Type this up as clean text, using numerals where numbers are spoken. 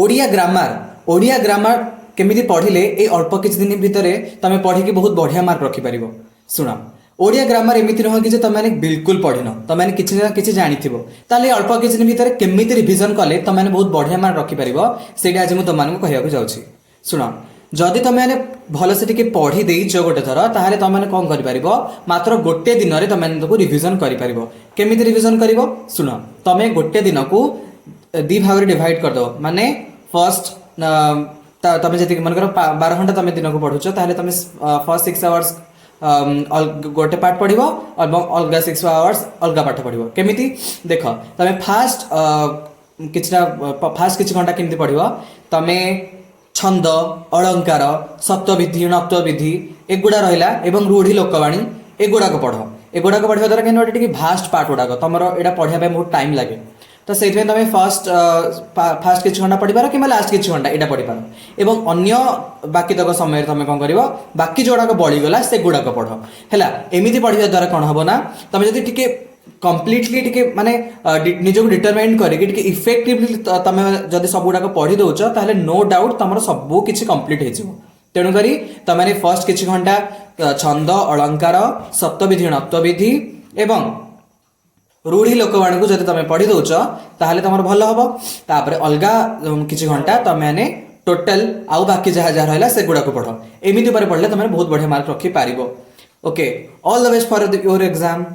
Odia grammar. Odia grammar କେମିତି ପଢ଼ିଲେ ଏଇ ଅଳ୍ପ କିଛି ଦିନ ଭିତରେ ତମେ ପଢ଼ିକି ବହୁତ ବଢ଼ିଆ ମାର୍କ ରଖିପାରିବ, ଶୁଣ। ଓଡ଼ିଆ ଗ୍ରାମାର ଏମିତି ନୁହଁ କି ଯେ ତମେମାନେ ବିଲକୁଲ ପଢ଼ିନ, ତମେମାନେ କିଛି ନା କିଛି ଜାଣିଥିବ। ତାହେଲେ ଏଇ ଅଳ୍ପ କିଛି ଦିନ ଭିତରେ କେମିତି ରିଭିଜନ କଲେ ତମେମାନେ ବହୁତ ବଢ଼ିଆ ମାର୍କ ରଖିପାରିବ, ସେଇଟା ଆଜି ମୁଁ ତମମାନଙ୍କୁ କହିବାକୁ ଯାଉଛି। ଶୁଣ, ଯଦି ତମେମାନେ ଭଲସେ ଟିକେ ପଢ଼ି ଦେଇଛ ଗୋଟେ ଥର, ତାହେଲେ ତମେମାନେ କ'ଣ କରିପାରିବ? ମାତ୍ର ଗୋଟେ ଦିନରେ ତମେମାନେ ତାକୁ ରିଭିଜନ କରିପାରିବ। କେମିତି ରିଭିଜନ କରିବ, ଶୁଣ। ତମେ ଗୋଟେ ଦିନକୁ ଦି ଭାଗରେ ଡିଭାଇଡ୍ କରିଦେବ। ମାନେ ଫର୍ଷ୍ଟ ତମେ ଯେତିକି ମନେକର 12 ଘଣ୍ଟା ତମେ ଦିନକୁ ପଢୁଛ, ତାହେଲେ ତମେ ଫର୍ଷ୍ଟ 6 ଆୱାର୍ସ ଗୋଟେ ପାର୍ଟ ପଢିବ ଏବଂ ଅଲଗା 6 ଆୱାର୍ସ ଅଲଗା ପାଠ ପଢିବ। କେମିତି ଦେଖ, ତମେ ଫାଷ୍ଟ କିଛିଟା ଫାଷ୍ଟ କିଛି ଘଣ୍ଟା କେମିତି ପଢିବ? ତମେ ଛନ୍ଦ, ଅଳଙ୍କାର, ଷତ୍ୱବିଧି, ଣତ୍ୱବିଧି ଏଗୁଡ଼ା ରହିଲା ଏବଂ ରୂଢ଼ି, ଲୋକବାଣୀ ଏଗୁଡ଼ାକ ପଢ। ଏଗୁଡ଼ାକ ପଢିବା ଦ୍ୱାରା କାହିଁକି ଗୋଟେ ଟିକେ ଭାଷ୍ଟ ପାର୍ଟ ଗୁଡ଼ାକ ତମର, ଏଇଟା ପଢିବା ପାଇଁ ବହୁତ ଟାଇମ୍ ଲାଗେ। ତ ସେଇଥିପାଇଁ ତମେ ଫାର୍ଷ୍ଟ ଫାଷ୍ଟ କିଛି ଘଣ୍ଟା ପଢିପାର କିମ୍ବା ଲାଷ୍ଟ କିଛି ଘଣ୍ଟା ଏଇଟା ପଢିପାର ଏବଂ ଅନ୍ୟ ବାକି ତକ ସମୟରେ ତମେ କ'ଣ କରିବ? ବାକି ଯୋଉଗୁଡ଼ାକ ବଳିଗଲା, ସେଗୁଡ଼ାକ ପଢ। ହେଲା, ଏମିତି ପଢିବା ଦ୍ୱାରା କ'ଣ ହବ ନା, ତମେ ଯଦି ଟିକେ କମ୍ପ୍ଲିଟଲି ଟିକେ ମାନେ ନିଜକୁ ଡିଟରମାଇନ୍ କରିକି ଟିକେ ଇଫେକ୍ଟିଭଲି ତମେ ଯଦି ସବୁଗୁଡ଼ାକ ପଢି ଦଉଛ, ତାହେଲେ ନୋ ଡାଉଟ୍ ତମର ସବୁ କିଛି କମ୍ପ୍ଲିଟ୍ ହେଇଯିବ। ତେଣୁକରି ତମେ ଫାର୍ଷ୍ଟ କିଛି ଘଣ୍ଟା ଛନ୍ଦ, ଅଳଙ୍କାର, ଷତ୍ୱବିଧି, ଣତ୍ୱବିଧି ଏବଂ ରୂଢ଼ି, ଲୋକବାଣୀକୁ ଯଦି ତମେ ପଢି ଦଉଛ, ତାହେଲେ ତମର ଭଲ ହବ। ତାପରେ ଅଲଗା କିଛି ଘଣ୍ଟା ତମେ ମାନେ ଟୋଟାଲ ଆଉ ବାକି ଯାହା ଯାହା ରହିଲା, ସେଗୁଡ଼ାକୁ ପଢ। ଏମିତି ଉପରେ ପଢିଲେ ତମେ ବହୁତ ବଢିଆ ମାର୍କ ରଖିପାରିବ। Okay, all the best for your exam.